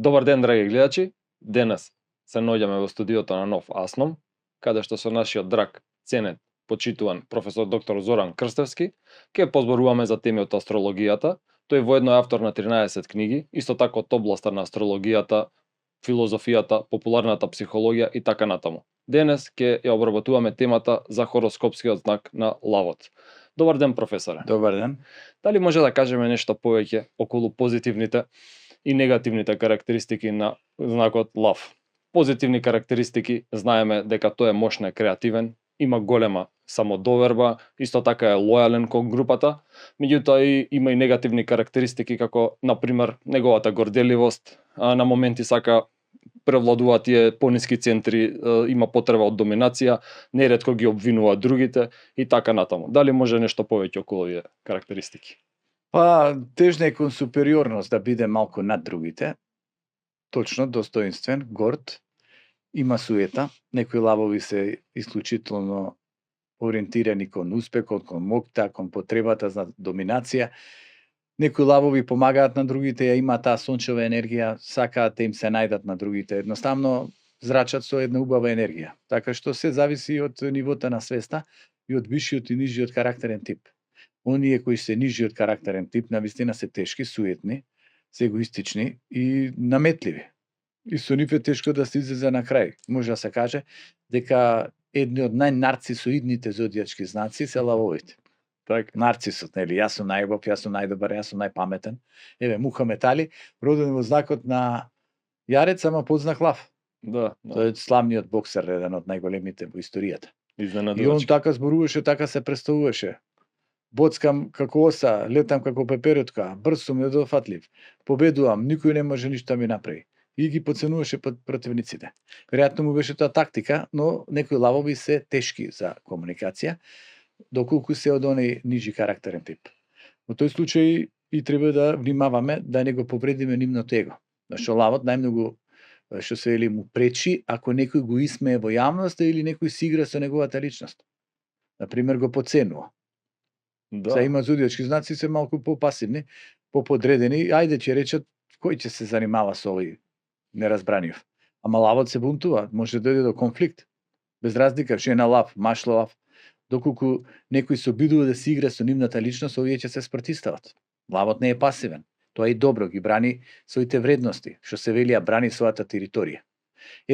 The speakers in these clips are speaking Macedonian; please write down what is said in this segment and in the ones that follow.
Добар ден, драги гледачи. Денес се наоѓаме во студиото на Нов Асном, каде што со нашиот драг, ценет, почитуван професор доктор Зоран Крстевски ќе позборуваме за теми од астрологијата. Тој воедно е автор на 13 книги, исто така од областа на астрологијата, филозофијата, популарната психологија и така натаму. Денес ќе ја обработуваме темата за хороскопскиот знак на лавот. Добар ден, професоре. Добар ден. Дали може да кажеме нешто повеќе околу позитивните и негативните карактеристики на знакот лав? Позитивни карактеристики, знаеме дека тој е мощен, креативен, има голема самодоверба, исто така е лојален кон групата, меѓутоа има и негативни карактеристики како, например, неговата горделивост, на моменти сака превладува тие пониски центри, има потреба од доминација, неретко ги обвинува другите и така натаму. Дали може нешто повеќе околу овие карактеристики? Па, тежна е кон супериорност да биде малку над другите. Точно, достоинствен, горд, има суета. Некои лавови се исклучително ориентирани кон успехот, кон моќта, кон потребата за доминација. Некои лавови помагаат на другите, ја има таа сончева енергија, сакаат да им се најдат на другите. Едноставно зрачат со една убава енергија. Така што се зависи од нивото на свеста и од висшиот и нижиот карактерен тип. Оние кои се нижиот карактерен тип навистина се тешки, суетни, се егоистични и наметливи. И со нив е тешко да се излезе на крај. Може да се каже дека едни од најнарцисоидните зодијачки знаци се лавовите. Така. Нарцисот, нели, јас сум најубав, јас сум најдобар, јас сум најпаметен. Еве, Мухамед Али, роден во знакот на Јарец, ама подзнак лав. Да. Тој е славниот боксер, еден од најголемите во историјата. И он Изненадувачки. така зборуваше, така се представуваше. Боцкам како оса, летам како пеперутка, брз сум, недофатлив, победувам, никој не може ништо ми направи. И ги поценуваше противниците. Веројатно му беше тоа тактика, но некои лавови се тешки за комуникација, доколку се од оној нижи карактерен тип. Во тој случај и треба да внимаваме да не го повредиме нивното его. Зашто лавот најмногу, што се вели, му пречи ако некој го исмее во јавност или некој си игра со неговата личност. Например, го поценува. Да. Се има зодијачки знаци се малку попасивни, поподредени, ајде ќе речат кој ќе се занимава со овој неразбранив. Ама лавот се бунтува, може да дојде до конфликт. Без разлика жена лав, маж лав, доколку некој се обидува да си игра со нивната личност, овие ќе се спротистават. Лавот не е пасивен. Тоа и добро, ги брани своите вредности, што се вели, брани својата територија.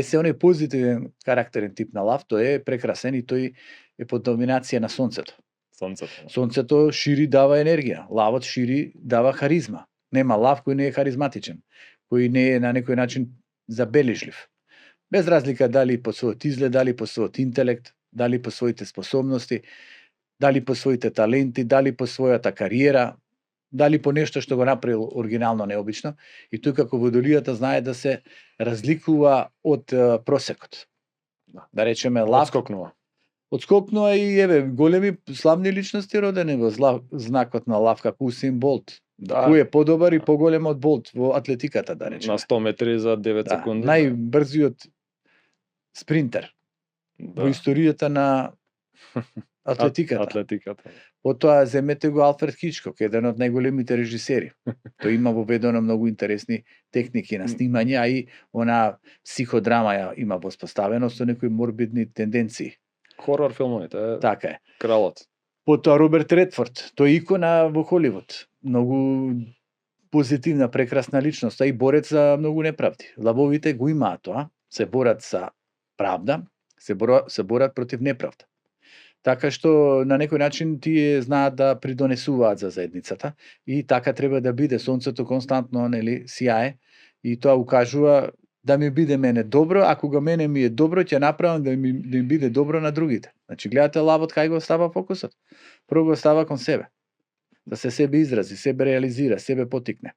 Се оној позитивен карактерен тип на лав, тој е прекрасен и тој е под доминација на сонцето. Сонцето. Сонцето шири, дава енергија. Лавот шири, дава харизма. Нема лав кој не е харизматичен, кој не е на некој начин забележлив. Без разлика дали по својот изглед, дали по својот интелект, дали по своите способности, дали по своите таленти, дали по својата кариера, дали по нешто што го направил оригинално необично, и тој како водолијата знае да се разликува од просекот. Да речеме лав одскокнува и еве големи славни личности родени во знакот на лав, како Усейн Болт. Да. Кој е подобар и поголем од Болт во атлетиката, да речеме. На 100 метри за 9 Да, секунди. најбрзиот спринтер Да. во историјата на атлетиката. Атлетиката. Потоа земете го Алфред Хичкок, еден од најголемите режисери. Тој има воведено многу интересни техники на снимање, а и она психодрама ја има воспоставено со некои морбидни тенденции. Хорор филмовите, Така е. кралот. Потоа Роберт Редфорд, тој е икона во Холивуд. Многу позитивна, прекрасна личност, а и борец за многу неправди. Лавовите го имаат тоа, се борат за правда, се борат против неправда. Така што на некој начин тие знаат да придонесуваат за заедницата и така треба да биде. Сонцето константно, нели, сијае и тоа укажува да ми биде мене добро, ако го мене ми е добро, ќе направам да им биде добро на другите. Значи гледате лавот кај го става фокусот. Прво го става кон себе. Да се себе изрази, себе реализира, себе потикне.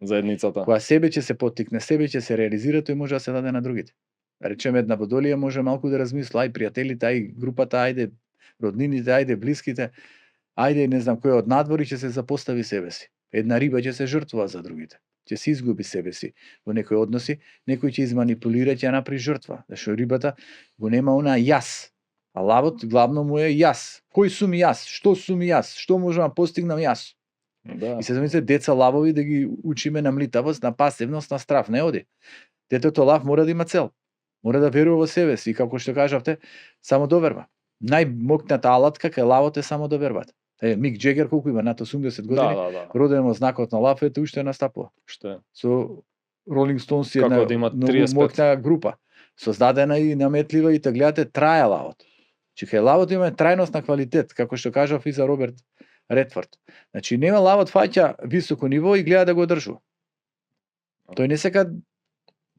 Заедницата. Кога себе ќе се потикне, себе ќе се реализира, тој може да се даде на другите. Речеме една водолија може малку да размисла, ај пријателите, ај групата, ајде роднините, ајде блиските, ајде не знам кој од надвори ќе се запостави себе си. Една риба ќе се жртвува за другите. Ќе се изгуби себе си во некои односи, некој ќе изманипулира, ќе направи жртва, зашто рибата го нема она јас. А лавот главно му е јас. Кој сум јас? Што сум јас? Што можам да постигнам јас? Да. И се замислете деца лавови да ги учиме на млитавост, на пасивност, на страф, не оди. Детето лав мора да има цел. Мора да верува во себе си и како што кажавте, самодоверба. Најмокната алатка кај лавот е самодовербата. Мик Джегер колку има, над 80 години, Да. роден во знакот на лав, ете уште настапува. Што е? Со Rolling Stones Како една да има многу 35. мокна група, создадена и наметлива и та гледате трае лавот. Че кај лавот има трајност на квалитет, како што кажав и за Роберт Редфорд. Значи нема лавот фаќа високо ниво и гледа да го одржува. Тој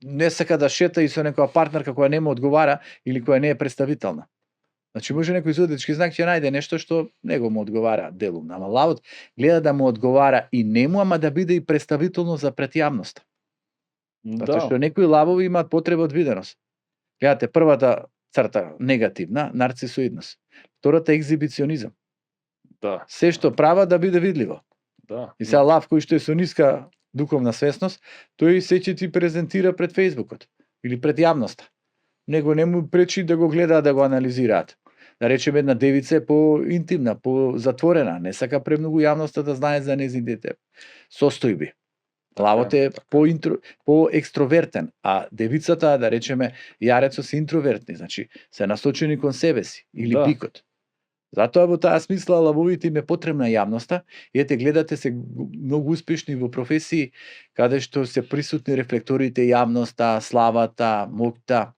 не сека да шета и со некоја партнерка која не му одговара или која не е представителна. Значи може некој зодечки знак ќе најде нешто што него му одговара делумно, ама лавот гледа да му одговара и нему, ама да биде и представително за пред јавноста. Затоа што некои лавови имаат потреба од виденост. Гледате, првата црта негативна, нарцисоидност. Втората екзибиционизам. Да. Се што права да биде видливо. Да. И сега лав кој што е со ниска духовна свесност, тој се ќе ти презентира пред Фејсбукот или пред јавноста. Него не му пречи да го гледаат, да го анализираат. Да речеме една девица е по-интимна, по-затворена, не сака премногу јавноста да знае за нејзините состојби. Лавот е по-екстровертен, а девицата, да речеме, јарецот се интровертни, значи се насочени кон себе си или бикот. Затоа во таа смисла лавовите им е потребна јавноста и ете гледате се многу успешни во професии каде што се присутни рефлекторите јавноста, славата, мокта.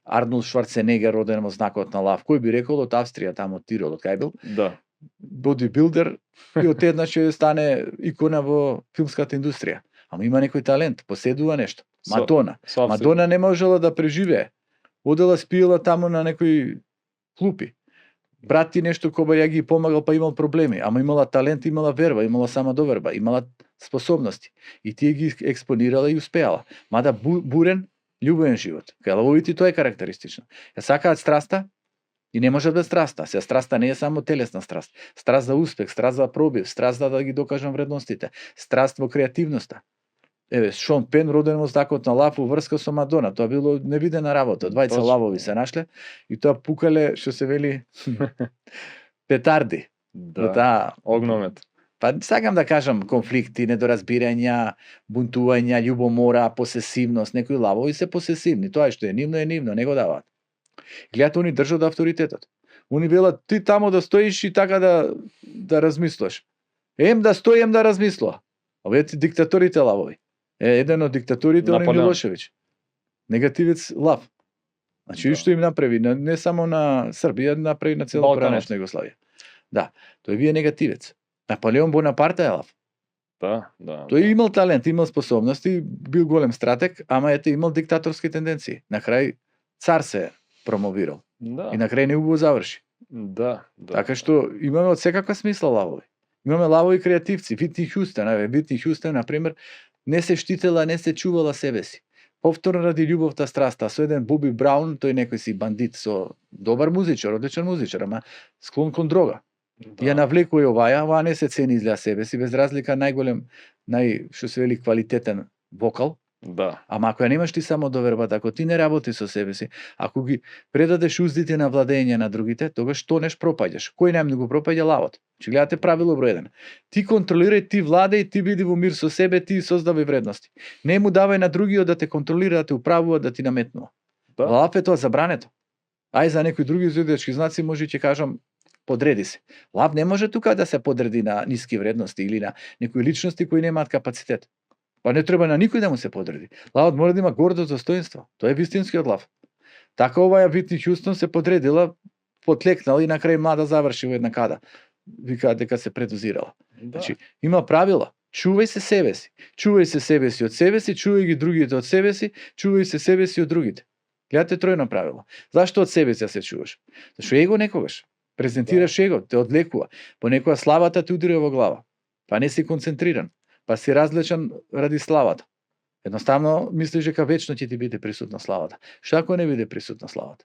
Арнолд Шварценегер, роден во знакот на лав, кој би рекол од Австрија, тамо од Тирол, од кај бил? Да. Бодибилдер и од еднаш ќе стане икона во филмската индустрија. Ама има некој талент, поседува нешто. Мадона. Мадона не можела да преживее. Одела спиела тамо на некои клупи. Брат ти нешто кој ја ги помагал, па имал проблеми, ама имала талент, имала верба, имала самодоверба, имала способности. И тие ги експонирала и успеала. Мада бурен, љубовен живот. Кај лавовите тоа е карактеристично. Ја сакаат страста и не може без страста. Се страста не е само телесна страст. Страст за успех, страст за пробив, страст за да ги докажам вредностите, страст во креативноста. Еве, Шон Пен, роден во знакот на лав, врска со Мадона. Тоа било невидена работа. Двајца лавови се нашле и тоа пукале, што се вели, петарди. Да, огномет. Па сакам да кажам конфликти, недоразбирања, бунтувања, љубомора, посесивност. Некои лавови се посесивни. Тоа што е нивно, не го даваат. Гледате, они држат авторитетот. Они велат ти тамо да стоиш и така да размислуваш. Ем да стои, ем да размислува. Овие диктаторите лавови. Еден од диктаторите он Милошевиќ. Негативец лав. Значи што им направи не само на Србија, направи на цела пранешна Југославија. Да, тој вие негативец. Наполеон Бонапарте е лав. Да. Тој имал талент, имал способности, бил голем стратег, ама ете имал диктаторски тенденции. На крај цар се промовирал. Да. И на крај не го заврши. Да. Така што имаме од секаква смисла лавови. Имаме лавови креативци, Витни Хјустен, например, не се штитела, не се чувала себе си. Повторно ради љубовта, страста, со еден Боби Браун, тој некој си бандит со добар музичар, одличен музичар, ама склон кон дрога. Да. Ја навлекува оваа не се цени излеа себе си, без разлика најголем, што се вели квалитетен вокал. Да. Ама ако ја немаш ти самодовербата, ако ти не работи со себе си, ако ги предадеш уздите на владење на другите, тогаш тонеш пропаѓаш. Кој најмногу пропаѓа? Лавот. Че гледате правило број 1. Ти контролирај, ти владеј, ти биди во мир со себе, ти создавај вредности. Не му давај на другиот да те контролира, да те управува, да ти наметнува. Да. Лав е тоа забрането. Ај за некои други зодиачки знаци може ќе кажам подреди се. Лав не може тука да се подреди на ниски вредности или на некои личности кои немаат капацитет. Па не треба на никој да му се подреди. Лавот мора да има гордост, достоинство. Тоа е вистинскиот лав. Така оваа Витни Хјустон се подредила, потлекнала и на крај млада заврши во една када. Викаат дека се предозирала. Да. Значи, има правила. Чувај се себе си. Чувај се себе си од себе си, чувај ги другите од себе си, чувај се себе си од другите. Гледате тројно правило. Зашто од себе си се чуваш? Зашто его некогаш презентираш его, те одлекува. Понекогаш славата ти удира во глава. Па не си концентриран. Па си различен ради славата. Едноставно мислиш дека вечно ќе ти биде присутна славата. Што ако не биде присутна славата?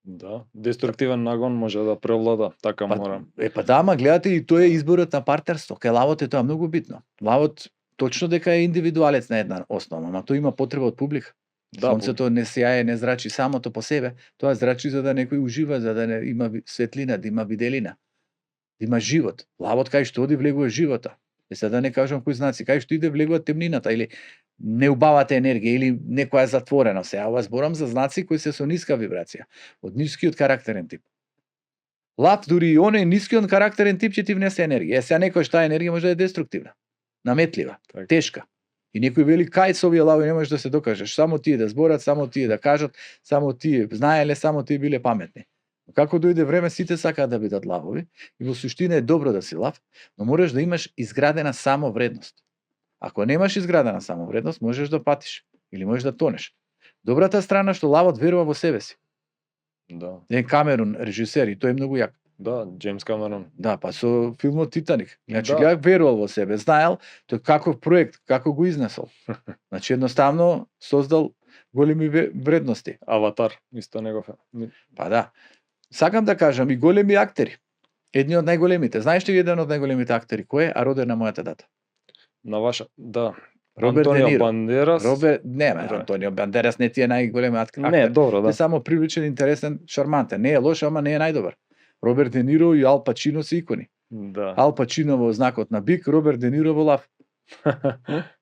Да, деструктивен нагон може да превлада, така мора. Па да, ама гледате и тоа е изборот на партнерство. Кај лавот е тоа многу битно. Лавот точно дека е индивидуалец на една основа, но тоа има потреба од публика. Да, сонцето не сјае, не зрачи самото по себе, тоа зрачи за да некој ужива, за да има светлина, да има виделина, да има живот. Лавот кај што оди влегува живота. Сега да не кажам кои знаци, кај што иде влегува темнината или неубавата енергија или некоја затворена. Сега ова зборам за знаци кои се со ниска вибрација, од нискиот карактерен тип. Лав, дури и оној нискиот карактерен тип ќе ти внесе енергија. Сега некој таа енергија може да е деструктивна, наметлива, Так. тешка. И некој вели кај со овие лавови не можеш да се докажеш, само тие да зборат, само тие да кажат, само тие знаеле, само тие биле паметни. Како дојде време сите сакаат да бидат лавови и во суштина е добро да си лав, но мораш да имаш изградена самовредност. Ако немаш изградена самовредност, можеш да патиш или можеш да тонеш. Добрата страна што лавот верува во себе си. Да. Камерун, режисер, и тој е многу як. Да, Джеймс Камерон. Да, па со филмот Титаник. Значи, Да. ја верувал во себе, знаел тој каков проект, како го изнесол. Значи, едноставно создал големи вредности. Аватар, исто негов. Па да. Сакам да кажам и големи актери. Едни од најголемите. Знаеш ли еден од најголемите актери кој е? А роден на мојата дата. На ваша, да. Роберт Де Антонио Ниро. Бандерас. Не, Антонио Бандерас не ти е најголем актер. Не, добро, Е да. само привлечен, интересен, шармантен. Не е лош, ама не е најдобар. Роберт Де Ниро и Ал Пачино се икони. Да. Ал Пачино во Знакот на бик, Роберт Де Ниро во Лав.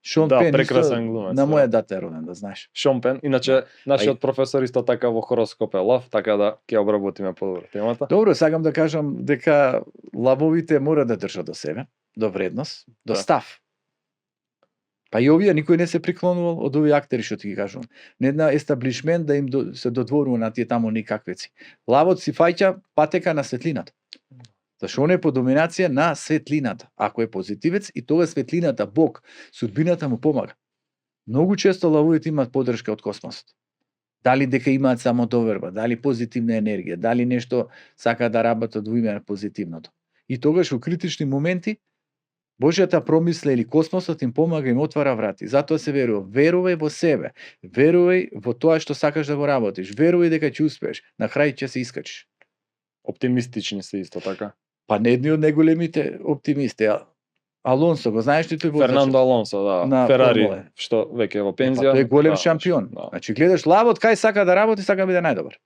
Шон Да, Пен прекрасен исто глумец, на да. моја дата е роден, да знаеш. Шон Пен, иначе нашиот професор исто така во хороскоп е лав, така да ќе обработиме подобро темата. Добро, сакам да кажам дека лавовите мора да држат до себе, до вредност, до Да. став. Па и овие никој не се приклонувал од овие актери што ти ги кажувам. Не една естаблишмент да им се додворува на тие таму никаквеци. Лавот си фаќа патека на светлината. Зашто он е по доминација на светлината. Ако е позитивец и тога светлината, Бог, судбината му помага. Многу често лавовите имаат поддршка од космосот. Дали дека имаат само доверба, дали позитивна енергија, дали нешто сака да работат во име на позитивното. И тогаш во критични моменти Божјата промисла или космосот им помага, им отвара врати. Затоа се верува. Верувај во себе. Верувај во тоа што сакаш да го работиш. Верувај дека ќе успееш. На крај ќе се искачиш. Оптимистични се исто така. Па не едни од најголемите оптимисти. Алонсо, го знаеш ли тој возачот? Фернандо Алонсо, да, на Ферари, Формула што веќе е во Па пензија. тој е голем Да, шампион. Да. Значи гледаш лавот кај сака да работи, сака да биде најдобар.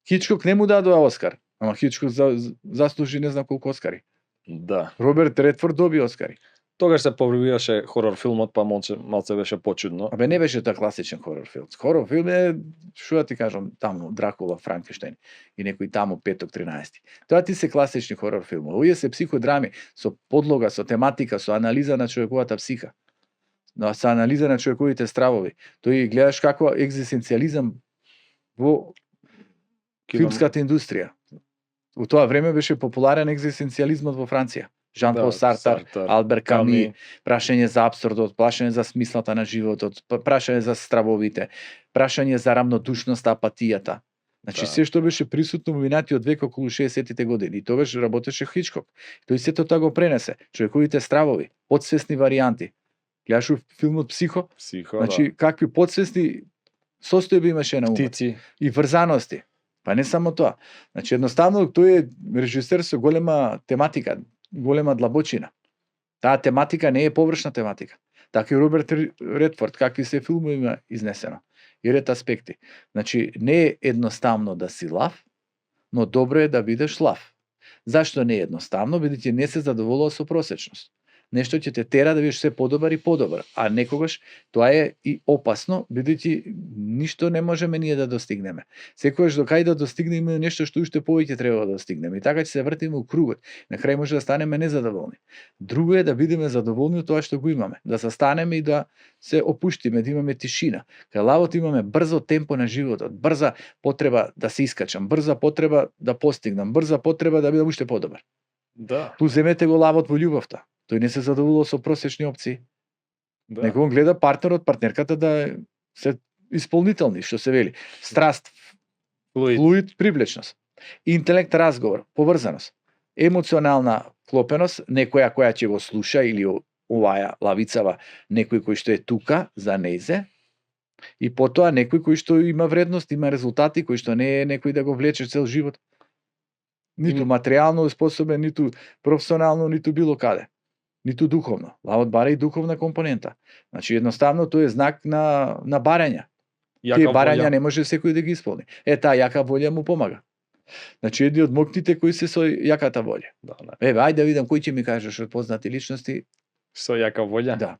Хичкок не му дадоа Оскар, ама Хичкок заслужи не знам колку Оскари. Да. Роберт Редфорд доби Оскари. Тогаш се повриваше хорор филмот, па малце беше почудно. Абе не беше тоа класичен хорор филм. Хорор филм е, што да ти кажам, таму Дракула, Франкенштейн и некој таму Петок 13. Тоа ти се класични хорор филмови. Овие се психодрами со подлога, со тематика, со анализа на човековата психа. Со анализа на човековите стравови. Тој гледаш како екзистенцијализам во филмската индустрија. Во тоа време беше популарен екзистенцијализмот во Франција. Жан-Пол Сартар, Албер Ками, прашање за апсурдот, прашање за смислата на животот, прашање за стравовите, прашање за рамнодушноста, апатијата. Значи Да. се што беше присутно во минатиот век околу 60-тите години. И тогаш работеше Хичкок. Тој сето тоа го пренесе. Човековите стравови, подсвесни варијанти. Гледаш филмот Психо? Психо, Значи какви подсвесни состојби имаше на умот птици. и врзаности. Па не само тоа. Значи едноставно тој е режисер со голема тематика, голема длабочина. Таа тематика не е површна тематика. Така и Роберт Редфорд, какви се филмови има изнесено. И ред аспекти. Значи не е едноставно да си лав, но добро е да бидеш лав. Зашто не е едноставно? Бидејќи не се задоволува со просечност. Нешто ќе те тера да бидеш се подобар и подобар, а некогаш тоа е и опасно, бидејќи ништо не можеме ние да достигнеме. Секогаш до кај да достигнеме нешто што уште повеќе треба да достигнеме. И така ќе се вртиме у кругот. На крај може да станеме незадоволни. Друго е да бидеме задоволни од тоа што го имаме, да застанеме и да се опуштиме, да имаме тишина. Кај лавот имаме брзо темпо на животот, брза потреба да се искачам, брза потреба да постигнам, брза потреба да бидам уште подобар. Да. Ту земете го лавот во љубовта. Тој не се задоволува со просечни опции. Да. Него он гледа партнерот, партнерката да се исполнителни, што се вели. Страст, флуид, привлечност. Интелект, разговор, поврзаност. Емоционална вклопеност, некоја која ќе го слуша или оваја лавицава, некој кој што е тука за нејзе. И потоа некој кој што има вредност, има резултати, кој што не е некој да го влече цел живот. Ниту материјално способен, ниту професионално, ниту било каде. Ниту духовно. Лавот бара и духовна компонента. Значи едноставно тој е знак на барања. Тие барања не може секој да ги исполни. Таа јака волја му помага. Значи едни од моктите кои се со јаката волја. Да, не. Еве, ајде да видам кој ќе ми кажеш од познати личности. Со јака волја. Да.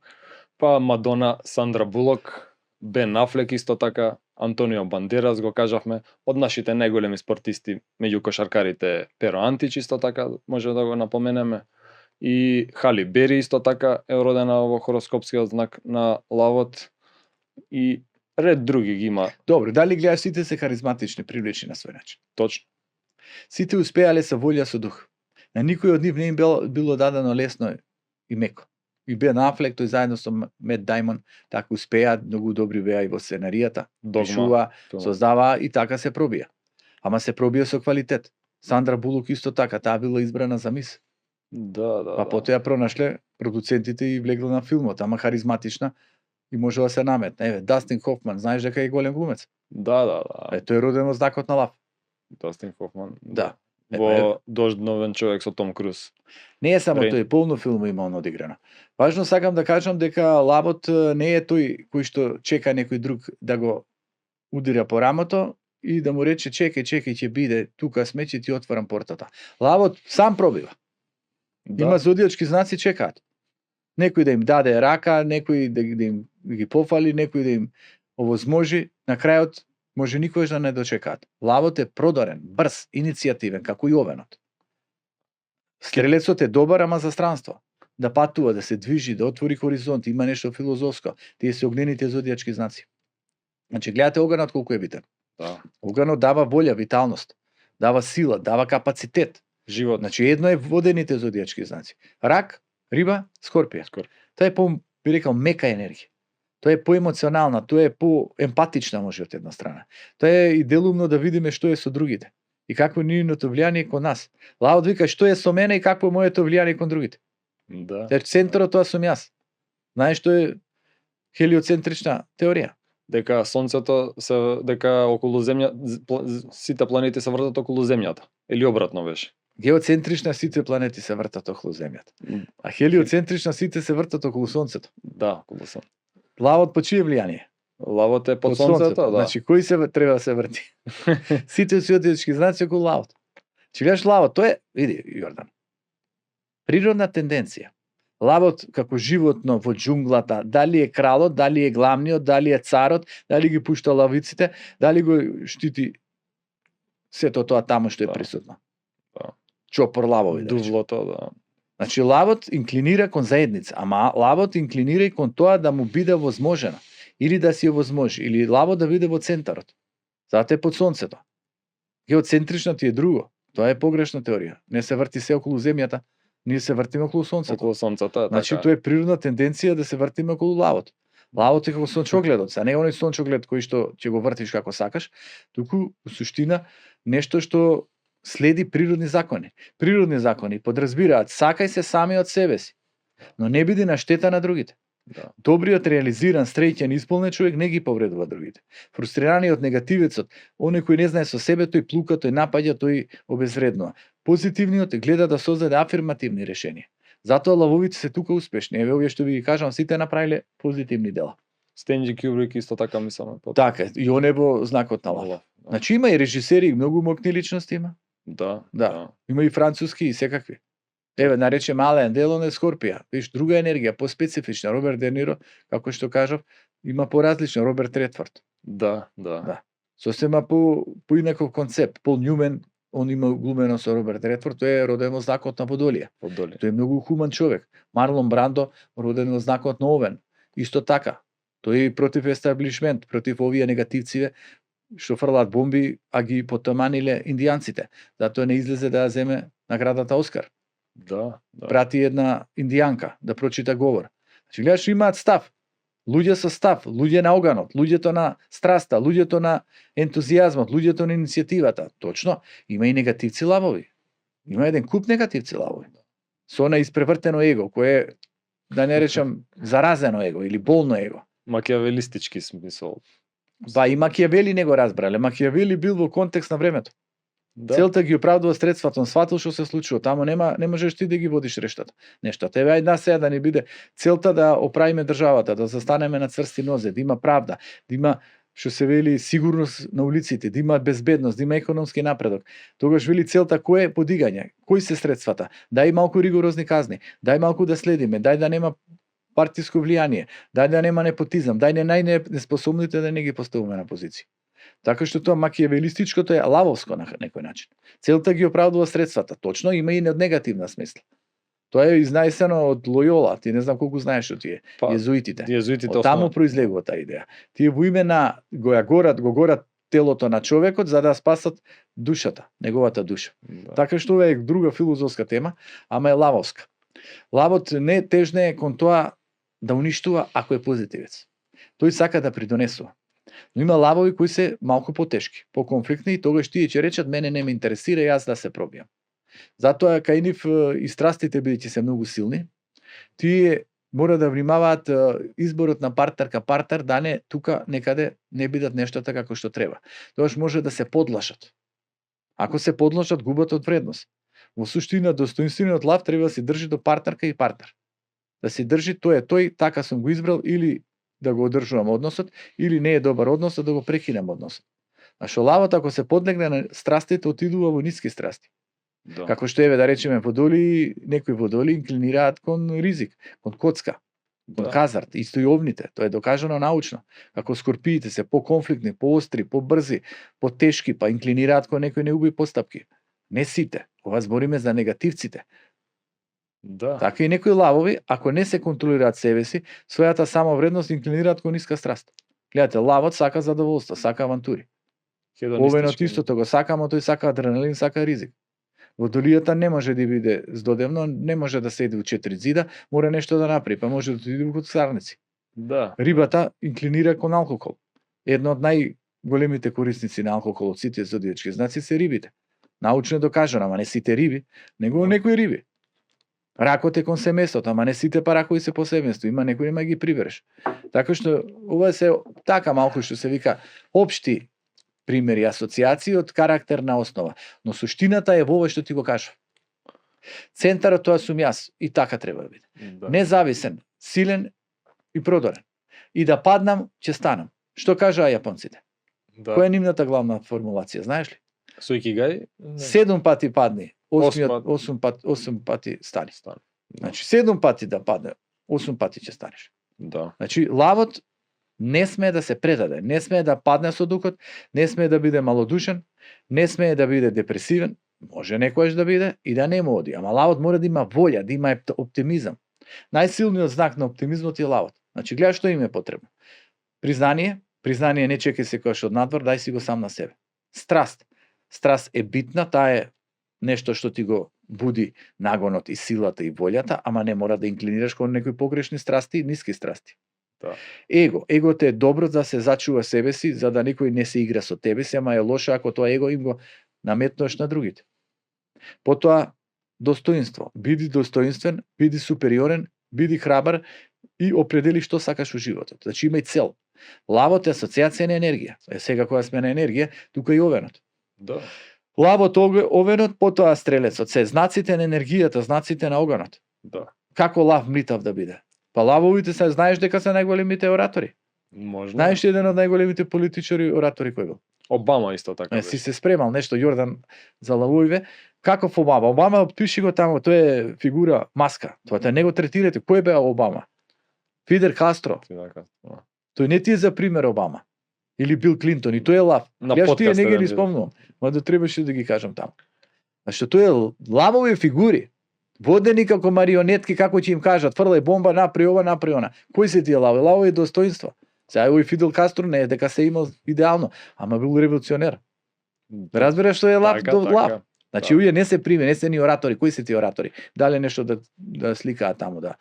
Па Мадона, Сандра Булок, Бен Афлек исто така, Антонио Бандерас го кажавме, од нашите најголеми спортисти меѓу кошаркарите Перо Антич исто така може да го напоменеме. И Хали Бери исто така е родена во хороскопскиот знак на лавот и ред други ги има. Добро, дали гледаш сите се харизматични, привлечни на свој начин? Точно. Сите успеале со волја, со дух. На никој од нив не им било дадено лесно и меко. И Бен Афлек, тој заедно со Мет Даймон, така успеа, многу добри беа и во сценаријата, пишува, создава и така се пробија. Ама се пробија со квалитет. Сандра Булок исто така, таа била избрана за мис. Да. Па потоа пронашле продуцентите и влегла на филмот, ама харизматична и може да се наметне. Еве, Дастин Хофман, знаеш дека е голем глумец? Да. Тој е роден во знакот на лав. Дастин Хофман. Да. Во Дождновен човек со Том Круз. Не е само тој, полно филму има он одиграно. Важно сакам да кажам дека лавот не е тој кој што чека некој друг да го удира по рамото и да му рече чекај, ќе биде, тука сме, ќе ти отворам портата. Лавот сам пробива. Да. Има зодиачки знаци чекаат. Некој да им даде рака, некој да им ги пофали, некој да им овозможи, на крајот може никогаш да не дочекаат. Лавот е продорен, брз, иницијативен, како и овенот. Стрелецот е добар, ама за странство. Да патува, да се движи, да отвори хоризонт, има нешто филозофско. Тие се огнените зодиачки знаци. Значи, гледате огнот колку е битен. Да. Огнот дава волја, виталност, дава сила, дава капацитет. Живот. Значи, едно е водените зодиачки знаци. Рак, риба, скорпија. Тоа е би рекал, мека енергија. Тоа е поемоционална, тоа е поемпатична може од една страна. Тоа е и делумно да видиме што е со другите и какво е нивното влијание кон нас. Лавот вика што е со мене и какво е моето влијание кон другите. Да. Центарот тоа сум јас. Знаеш што е хелиоцентрична теорија? Дека сонцето дека околу земја сите планети се вртат околу земјата или обратно беше. Геоцентрична сите планети се вртат околу земјата. А хелиоцентрична сите се вртат околу сонцето. Да, околу сонцето. Лавот по чие влијание? Лавот е под сонцето, да. Значи кој се треба да се врти? Сите зодиачки знаци околу лавот. Че гледаш лавот, тоа е, види Јордан. Природна тенденција. Лавот како животно во џунглата, дали е кралот, дали е главниот, дали е царот, дали ги пушта лавиците, дали го штити сето тоа таму што е присутно. Да. Чопор лавови. Дувлото, да. Значи лавот инклинира кон заедница, ама лавот инклинира и кон тоа да му биде возможено или да си овозможи, или лавот да биде во центарот. Затоа е под сонцето. Геоцентрично ти е друго. Тоа е погрешна теорија. Не се врти се околу земјата, ние се вртиме околу сонцето. Околу сонцето, значи тоа е природна тенденција да се вртиме околу лавот. Лавот е како сончогледот, а не оној сончоглед кој што ќе го вртиш како сакаш, туку во суштина нешто што следи природни закони. Природни закони подразбираат сакај се сами од себе си, но не биди на штета на другите. Да. Добриот, реализиран, среќен, исполнет човек не ги повредува другите. Фрустрираниот, негативецот, оној кој не знае со себе, тој плука, тој напаѓа, тој обезвреднува. Позитивниот гледа да создаде афирмативни решенија. Затоа лавовите се тука успешни. Еве овие што ви кажам, сите направиле позитивни дела. Стенџи Кјубрик исто така мислам. Така, и он е во знакот на лав. Да. Значи има и режисери, многу мокни личности има. Да. Има и француски и секакви. Еве, нарече Ален Делон е Скорпија. Виж, друга енергија, поспецифична. Роберт Де Ниро, како што кажав, има поразлично. Роберт Редфорд. Да. Сосема по инаков концепт. Пол Њумен, он има глумено со Роберт Редфорд, тој е роден во знакот на Водолија. Тој е многу хуман човек. Марлон Брандо, роден во знакот на Овен. Исто така. Тој е против естаблишмент, против овие негативциве што фрлаат бомби, а ги потоманиле индијанците. Затоа не излезе да ја земе наградата Оскар. Да. Прати една индијанка да прочита говор. Значи, гледаш, имаат став. Луѓе со став, луѓе на оганот, луѓето на страста, луѓето на ентузијазмот, луѓето на иницијативата. Точно, има и негативци лавови. Има еден куп негативци лавови. Со она испревртено его, кое е, да не речам, заразено его или болно его. Макијавелистички смисол. Па и Макијавели не го разбрале. Макијавели бил во контекст на времето. Да. Целта ги оправдува средствата, он сватил што се случува, тамо не можеш ти да ги водиш рештата. Нешто тебе ајде сега да не биде целта да оправиме државата, да застанеме на цврсти нозе, да има правда, да има што се вели сигурност на улиците, да имаат безбедност, да има економски напредок. Тогаш вели целта кој е подигање, кои се средствата, дај малку ригорозни казни, дај малку да следиме, дај да нема партиско влијание, дај да нема непотизам, дај не најнеспособните да не ги поставуваме на позиција. Така што тоа макијавелистичкото е лавовско на некој начин. Целта ги оправдува средствата, точно има и негативна смисла. Тоа е изнаесено од Лојола, ти не знам колку знаеш од тие, језуитите. Језуитите Од таму произлегува таа идеја. Тие во име на го горат телото на човекот за да спасат душата, неговата душа. Да. Така што ова е друга филозофска тема, ама е лавовска. Лавот не тежне кон тоа да уништува ако е позитивец. Тој сака да придонесува. Но има лавови кои се малку потешки, поконфликтни и тогаш тие ќе речат мене не ме интересира јас да се пробијам. Затоа кај нив и страстите бидејќи се многу силни, тие мора да внимаваат изборот на партнер да не тука некаде не бидат нештата како што треба. Тогаш може да се подлашат. Ако се подлашат, губат од вредност. Во суштина достоинствениот лав треба да се држи до партнерка и партнер. Да се држи тој, така сум го избрал, или да го одржувам односот, или не е добар односот, да го прекинем односот. А што лавот ако се подлегне на страстите, отидува во ниски страсти. Да. Како што еве да речеме некои водоли инклинираат кон ризик, кон коцка, кон хазард, исто и овните, тоа е докажано научно. Како скорпиите се поконфликтни, поостри, побрзи, потешки, па инклинираат кон некои неубави постапки. Не сите, ова збориме за негативците. Да. Така и некои лавови, ако не се контролираат себе си, својата самовредност инклинираат кон ниска страст. Гледате, лавот сака задоволство, сака авантури. Овенот истото го сака, но тој сака адреналин, сака ризик. Водолијата не може да биде здодевно, не може да седи у 4 зида, мора нешто да направи, па може да отиде во коцарници. Да. Рибата инклинира кон алкохол. Една од најголемите корисници на алкохол од сите зодиачки знаци се рибите. Научно е докажано, ама не сите риби, него некои риби. Ракот е кон семејството, ама не сите паракови се по семејство, има некои нема ги прибереш. Така што ова се така малку што се вика општи примери, асоциации од карактерна основа. Но суштината е во ова што ти го кажав. Центарот тоа сум јас и така треба да биде. Да. Независен, силен и продорен. И да паднам, ќе станам. Што кажаа јапонците? Да. Која е нивната главна формулација, знаеш ли? Со икигај? 7 пати падни, 8 8 пати стани. Да. Значи 7 пати да падне, 8 пати ќе станеш. Да. Значи лавот не смее да се предаде, не смее да падне со духот, не смее да биде малодушен, не смее да биде депресивен, може некојаш да биде и да не му оди, ама лавот мора да има волја, да има оптимизам. Најсилниот знак на оптимизмот е лавот. Значи гледа што им е потребно. Признание не чекај се кој од надвор, дај си го сам на себе. Страст е битна, таа е нешто што ти го буди нагонот и силата и волјата, ама не мора да инклинираш кон некои погрешни страсти и ниски страсти. Да. Егото е добро да се зачува себе си, за да никој не се игра со тебе си, ама е лошо ако тоа его им го наметнуваш на другите. Потоа достоинство. Биди достоинствен, биди супериорен, биди храбар и определи што сакаш во животот. Значи имај цел. Лавот е асоциација на енергија. Сега кога сме на енергија, тука и овенот. Да. Лавот, овенот, потоа стрелецот. Се знаците на енергијата, знаците на огонот. Да. Како лав млитав да биде? Па лавовите се знаеш дека се најголемите оратори. Можно. Знаеш еден од најголемите политичари оратори кој бил? Обама исто така. Си се спремал нешто Јордан за лавовиве. Каков Обама? Обама пиши го таму, тој е фигура маска. Тоа те не го третирате. Кој беа Обама? Фидел Кастро. Тој не ти е за пример Обама. Или Бил Клинтон, и тој е лав. Јас тие не ги спомнувам, ма да требаше да ги кажам таму. Зашто тој е лавови фигури, водени како марионетки, како ќе им кажат, фрлај бомба, направи ова, направи она. Кои се тие лавови? Лавови достоинство. Сега овој Фидел Кастро не е дека се имал идеално, ама бил револуционер. Разбираш што е лав до лав. Значи овие не се приме, не се ни оратори. Кои се тие оратори? Дали нешто да сликаат таму, да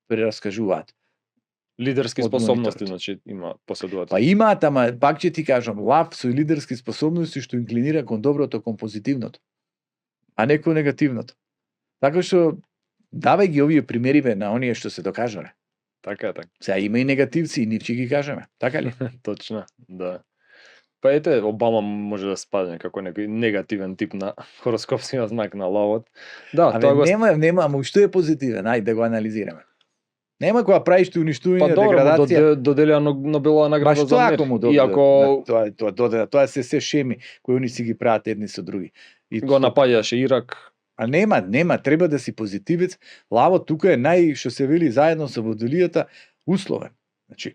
прераскажуваат. Лидерски способности, значи има поседуваат. Па имаат, ама пак ќе ти кажам, лав со лидерски способности што инклинира кон доброто, кон позитивното, а не кон негативното. Така што давај ги овие примериве на оние што се докажале. Така е, така. Сега има и негативци и нив ќе ги кажеме, така ли? Точно, да. Па ете, Обама може да спадне како некој негативен тип на хороскопскиот знак на лавот. Да, тоа го нема, ама што е позитивен, ајде да го анализираме. Нема кога правиш ти Па уништување, добро, деградација. доделија Нобелова Ба награда што за ако му мир. Иако тоа се шеми кои они си ги прават едни со други. И го напаѓаше Ирак. А нема, треба да си позитивец. Лавот тука е што се вели заедно со водолијата условен. Значи,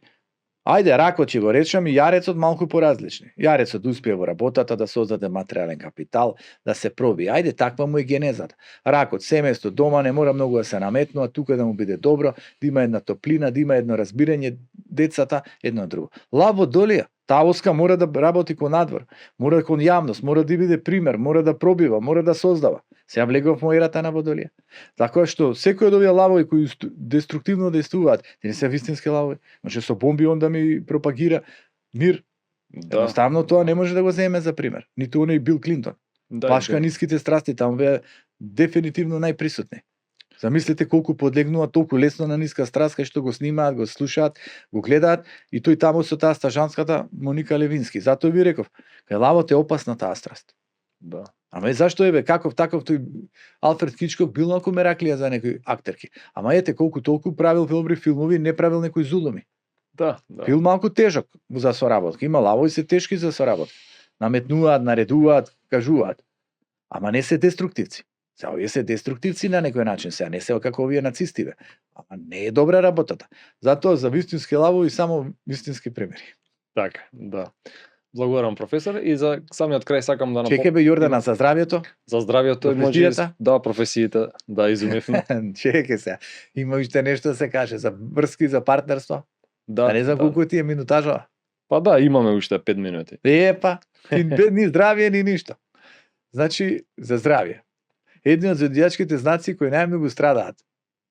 ајде ракот ќе го речам и јарецот малку поразлични. Јарецот успее во работата да создаде материјален капитал, да се проби. Ајде таква му е генезата. Ракот семејство дома не мора многу да се наметнува, тука да му биде добро, да има една топлина, да има едно разбирање децата едно друго. Лав водолија, таа оска мора да работи кон надвор, мора кон јавност, мора да биде пример, мора да пробива, мора да создава. Сега влегов во ерата на водолија. Така што секој од овие лавови кои деструктивно действуваат, те не се вистински лавови. Може со бомби он да ми пропагира мир. Да. Едноставно тоа не може да го земе за пример. Ниту оној Бил Клинтон. Да, Плашка ниските страсти таму беа дефинитивно најприсутни. Замислете колку подлегнува толку лесно на ниска страст, кај што го снимаат, го слушаат, го гледаат и тој таму со таа стажанската Моника Левински. Затоа ви реков, кај лавот е опасна таа страст. Да. Ама зашто каков таков тој Алфред Хичкок бил на комераклија за некои актерки. Ама ете колку толку правил добри филмови, не правил некои зулуми. Да. Бил малку тежок за соработка. Има лавови се тешки за соработка. Наметнуваат, наредуваат, кажуваат. Ама не се деструктивци. Сега овие се деструктивци на некој начин, сега не се како овие нацистиве. Ама не е добра работата. Затоа за вистински лавови само вистински примери. Така, да. Благодарам професор и за самиот крај сакам да Чекај бе Јордана за здравјето. За здравјето професијата? Да, професиите, да изумевме. Чекај се. Има уште нешто да се каже за врски, за партнерство. Да. А не знам колку ти е минутажа. Па да, имаме уште 5 минути. Епа, ни здравје ни ништо. Значи за здравје. Едни од зодијачките знаци кои најмногу страдаат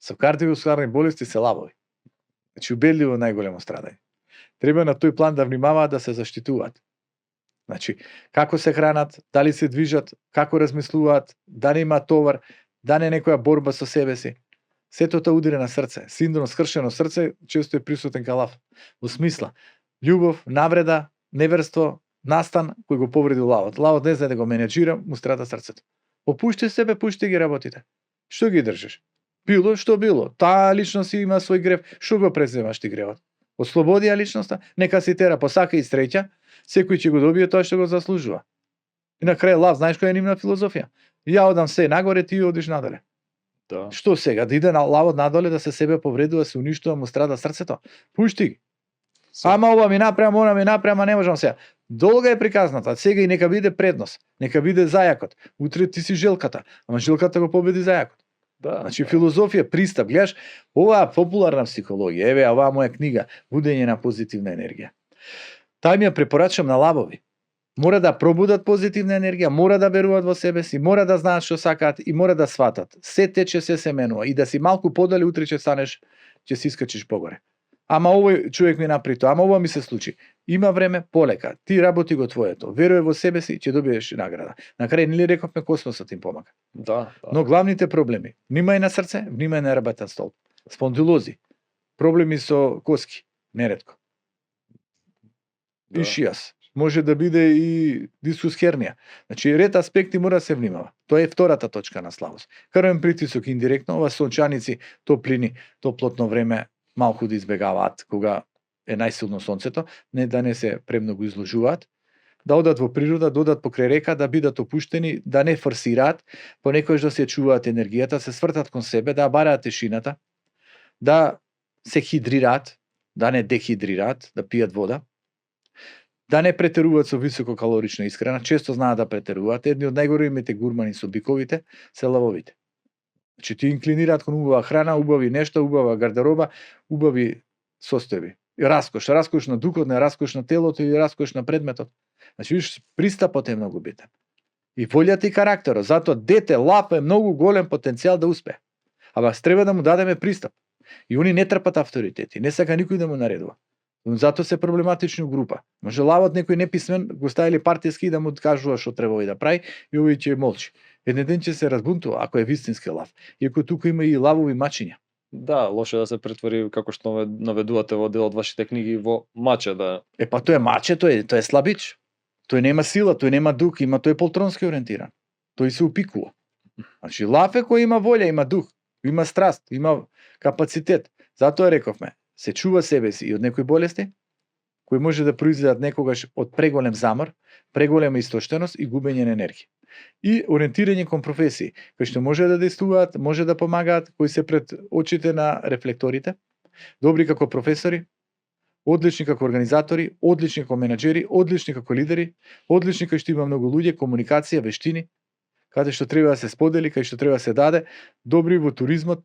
со кардиоваскуларни болести се лавови. Значи убедливо најголемо страдање. Треба на тој план да внимаваат да се заштитуваат. Значи, како се хранат, дали се движат, како размислуваат, дали има товар, дали некоја борба со себе си. Сето тоа удира на срце. Синдром скршено срце често е присутен кај лав. Во смисла, љубов, навреда, неверство, настан кој го повреди лавот. Лавот не знае да го менеджира, му страда срцето. Опушти себе, пушти ги работите. Што ги држиш? Било што било. Таа личност има свој грев. Што го преземаш ти гревот? Ослободи ја личноста, нека си тера посака и среќа, секој ќе го добие тоа што го заслужува. И на крај лав, знаеш која е нивна филозофија? Ја одам се нагоре, ти одиш надоле. Да. Што сега, да иде на лавот надоле, да се себе повредува, се уништува, му страда срцето? Пушти ги. Ама ова ми напрема, она ми напрема, не можам сега. Долга е приказната, сега и нека биде предност, нека биде зајакот. Утре ти си желката, ама желката го победи зајакот. Да. Значи филозофија, пристап, гледаш, оваа популарна психологија, еве оваа моја книга, Будење на позитивна енергија. Тај ми ја препорачам на лавови. Мора да пробудат позитивна енергија, мора да веруваат во себе си, мора да знаат што сакаат и мора да сватат. Се тече, се менува и да си малку подале, утре ќе станеш, ќе си искачиш погоре. Ама овој човек ми направи тоа, ама ова ми се случи. Има време, полека. Ти работи го твоето. Веруј во себе си, ќе добиеш награда. На крај нели рековме космосот им помага. Да. Но главните проблеми, внимај на срце, внимај на работен столб. Спондилози, проблеми со коски, неретко. Да. Ишијас, може да биде и дискус хернија. Значи ред аспекти мора да се внимава. Тоа е втората точка на слабост. Крвен притисок индиректно, ова сончаници, топлини, топлотно време малку да избегаваат кога е најсилно сонцето, не да не се премногу изложуваат, да одат во природа, да одат покрај река, да бидат опуштени, да не форсираат, понекогаш да се чуваат енергијата, се свртат кон себе, да бараат тишината, да се хидрираат, да не дехидрираат, да пијат вода, да не претеруваат со висококалорична исхрана, често знаат да претеруваат. Едни од најголемите гурмани со биковите се лавовите. Значи ти инклинираат кон убава храна, убави нешта, убава гардероба, убави состојби. И раскош на духот, не раскош на телото и раскош на предметот. Значи виж, пристапот е многу битен. И волјата и карактерот. Затоа дете, лав е многу голем потенцијал да успее. Ама треба да му дадеме пристап. И они не трпат авторитети, не сака никој да му наредува. Затоа се проблематични у група. Може лавот некој неписмен го ставили партиски да му кажува што треба да прави и овој ќе молчи. Еден ден ќе се разбунтува ако е вистински лав. Иако тука има и лавови мачиња. Да, лошо е да се претвори, како што наведувате во дел од вашите книги, во маче, да. Па тој е маче, тој е слабич. Тој нема сила, тој нема дух, има тој е полтронски ориентиран. Тој се упикува. Значи лав е кој има волја, има дух, има страст, има капацитет. Затоа рековме, се чува себе си и од некои болести, кои може да произлезат некогаш од преголем замор, преголема истоштеност и губење на енергија. И ориентирање кон професии, кои што може да действуваат, може да помагаат, кои се пред очите на рефлекторите, добри како професори, одлични како организатори, одлични како менаџери, одлични како лидери, одлични кај што има многу луѓе, комуникација, вештини, каде што треба да се сподели, кај што треба да се даде, добри во туризмот,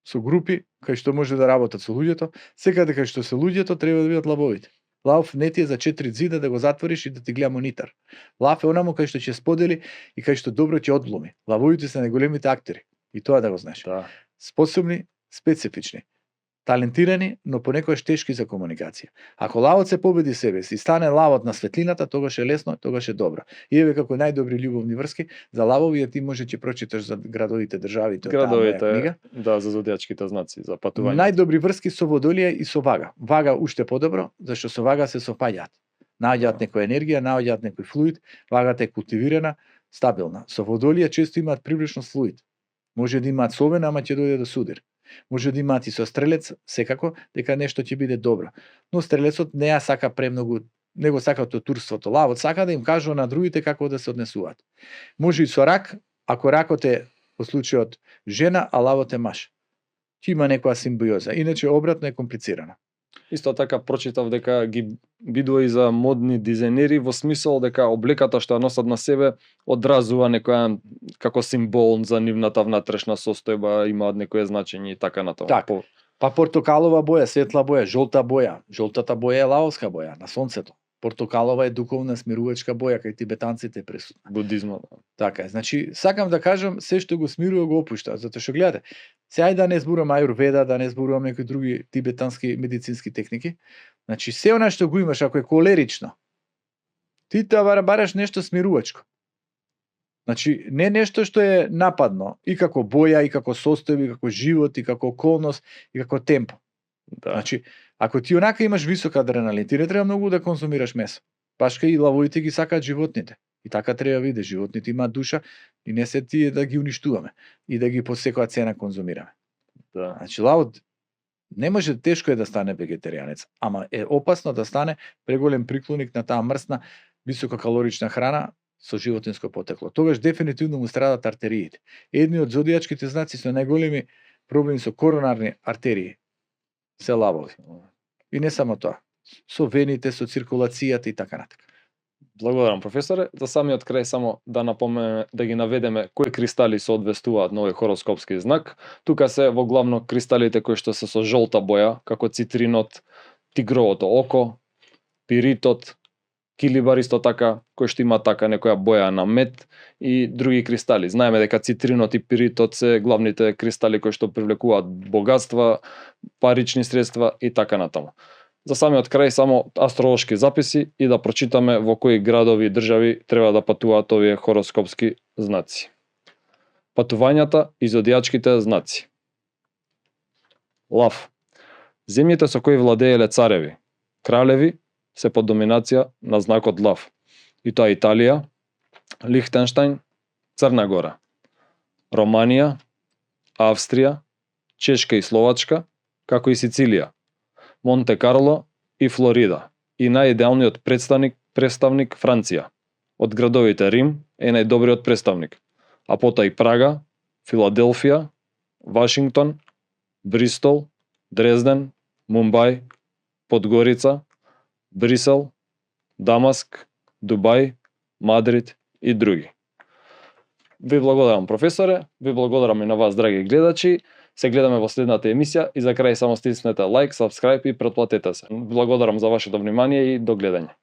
со групи, кај што може да работат со луѓето, секаде кај што се луѓето треба да бидат лавовите. Лав не ти е за 4 зида да го затвориш и да ти гледа монитор. Лав е онаму кај што ќе сподели и кај што добро ќе одлуми. Лавовите се најголемите актери. И тоа да го знаеш. Да. Способни, специфични, талентирани, но понекогаш тешки за комуникација. Ако лавот се победи себе си и стане лавот на светлината, тогаш е лесно, тогаш е добро. И еве како најдобри љубовни врски, за лавови ти може ќе прочиташ за градовите, државите, Градовите, книга. да, за зодијачките знаци, за патување. Најдобри врски со Водолија и со Вага. Вага уште подобро, зашто со Вага се сопаѓаат. Наоѓаат некоја енергија, наоѓаат некој флуид, Вагата е култивирана, стабилна. Со Водолија често имаат привлечност флуид. Може да имаат совена, ама ќе дојде до судир. Може да имаат и со стрелец, секако, дека нешто ќе биде добро. Но стрелецот не ја сака премногу, него сака турството. Лавот сака да им кажува на другите како да се однесуваат. Може и со рак, ако ракот е во случајот жена, а лавот е маж. Ќе има некоја симбиоза. Иначе обратно е комплицирано. Исто така прочитав дека ги бидува и за модни дизајнери во смисол дека облеката што ја носат на себе одразува некоја како символ за нивната внатрешна состојба, имаат некое значење и така натаму. Така. Па портокалова боја, светла боја, жолта боја. Жолтата боја е лаовска боја на сонцето. Портокалова е духовна смирувачка боја, кај тибетанците е присутна. Будизмот. Така е. Значи, сакам да кажам, се што го смирува го опушта, затоа што гледате, се ајде да не зборувам ајурведа, да не зборувам некои други тибетански медицински техники. Значи, се она што го имаш, ако е колерично, ти бараш нешто смирувачко. Значи, не нешто што е нападно, и како боја, и како состојба, и како живот, и како околност, и како темпо. Да. Значи, ако ти онака имаш висок адреналин, ти не треба многу да конзумираш месо. Пашка и лавовите ги сакаат животните. И така треба биде. Животните имаат душа и не се тие да ги уништуваме и да ги по секоја цена конзумираме. Да. Значи, лавот не може, тешко е да стане вегетаријанец, ама е опасно да стане преголем приклоник на таа мрсна висококалорична храна со животинско потекло. Тогаш дефинитивно му страдат артериите. Едни од зодијачките знаци со најголеми проблеми со коронарни артерии се лавови. И не само тоа. Со вените, со циркулацијата и така натака. Благодарам, професоре. За самиот крај само да напоменеме, да ги наведеме кои кристали соодветствуваат на овој хороскопски знак. Тука се во главно кристалите кои што се со жолта боја, како цитринот, тигровото око, пиритот, килибар исто така, кој што има така некоја боја на мед и други кристали. Знаеме дека цитринот и пиритот се главните кристали кои што привлекуваат богатства, парични средства и така натаму. За самиот крај само астролошки записи и да прочитаме во кои градови и држави треба да патуваат овие хороскопски знаци. Патувањата и зодијачките знаци. Лав. Земјите со кои владееле цареви, кралеви, се под доминација на знакот Лав. И тоа Италија, Лихтенштајн, Црна Гора, Романија, Австрија, Чешка и Словачка, како и Сицилија, Монте Карло и Флорида. И најидеалниот представник Франција. Од градовите Рим е најдобриот представник, а потоа и Прага, Филаделфија, Вашингтон, Бристол, Дрезден, Мумбај, Подгорица, Брисел, Дамаск, Дубај, Мадрид и други. Ви благодарам, професоре, ви благодарам и на вас, драги гледачи. Се гледаме во следната емисија и за крај само стиснете лайк, сабскрајб и претплатете се. Благодарам за вашето внимание и до гледање.